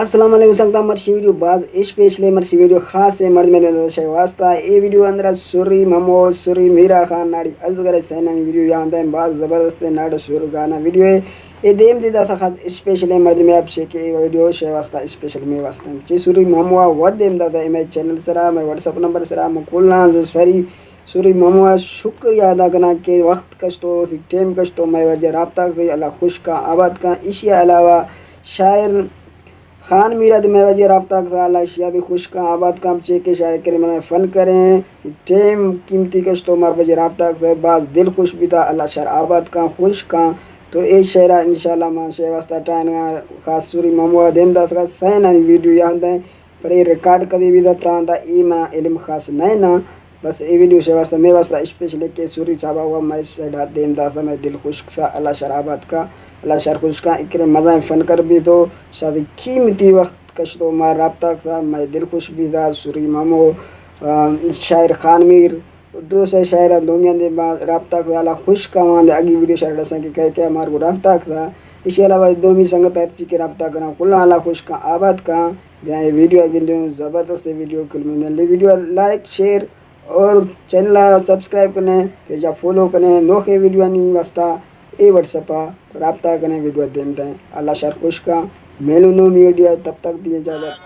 السلام علیکم سنگتاں، مرچی ویڈیو باز اسپیشل ایں، مرچی ویڈیو خاص ایں، مردم دے شے واسطہ۔ اے ویڈیو اندر سری ممو، سری میرا خان، ناڑی اصغر حسین ویڈیو یاد ایں، باز زبردست ایں، ناڑ سر گانا ویڈیو ایں۔ اے دیم دے داسا خاص اسپیشل ایں، مردم اپ چے کہ اے ویڈیو شے واسطہ اسپیشل مے واسطہ۔ چے سری ممو وا دیم داتا اے مے چینل سرا، مے واٹس ایپ نمبر سرا، مے کلاں سری سری ممو ءِ شکریہ ادا کناں کہ وقت کشتو، ٹیم کشتو، مئے وجہ رابطہ کتو، اللہ خوش کاں، آباد کاں۔ ایشی ءَ علاوہ شاعر خان میرا دے مئے وجہ رابطہ کتو، اللہ ایشی ءَ بھی خوش کاں، آباد کاں۔ چے کہ شاعر کریم ءِ فن کریں، ٹیم قیمتی کشتو، مئے وجہ رابطہ کتو، باز دل خوش بیتا، اللہ شر آباد کاں، خوش کاں۔ تو اے شعرا انشاءاللہ ما شے واسطہ ٹائم خاص سری ممو ءَ دیم داتگا، سین آنی ویڈیو یاد ایں۔ پر اے ریکارڈ کدی بھی داتاں، دا اے منا علم خاص نہ نا۔ بس اے ویڈیو شے واسطہ، مے واسطہ اسپیشل کہ سوری صاحب وا مئے سیڈا دیم داتا، مئے دل خوش کتا، اللہ شر آباد کا، اللہ شر خوش کا، اکرے مزہ فنکار بھی تو شاید قیمتی وقت کشتو ما رابطہ کتا، مئے دل خوش بھی دا، سوری مامو، آ، شاعر خان میر، دو سے شاعر دومیاں دے ما رابطہ کتا، اللہ خوش کا، وہاں دے اگی ویڈیو شاعر ڈساں کہ کہے کہ ہمار کو رابطہ کتا۔ اسی علاوہ دومی سنگت ہر چی کے رابطہ کراں، کلاں اللہ خوش کا، آباد کا۔ بیا اے ویڈیو ءَ گندے اوں، زبردست اے video, criminal video, like, share اور چینل ءَ سبسکرائب کنے، پیج ءَ فالو کنے، نوخیں ویڈیو آنی واسطہ اے واٹس ایپ ءَ رابطہ کنے، ویڈیو دیم دیں۔ اللہ شر خوش کا، میلوں نومی ویڈیو، تب تک دی اجازت۔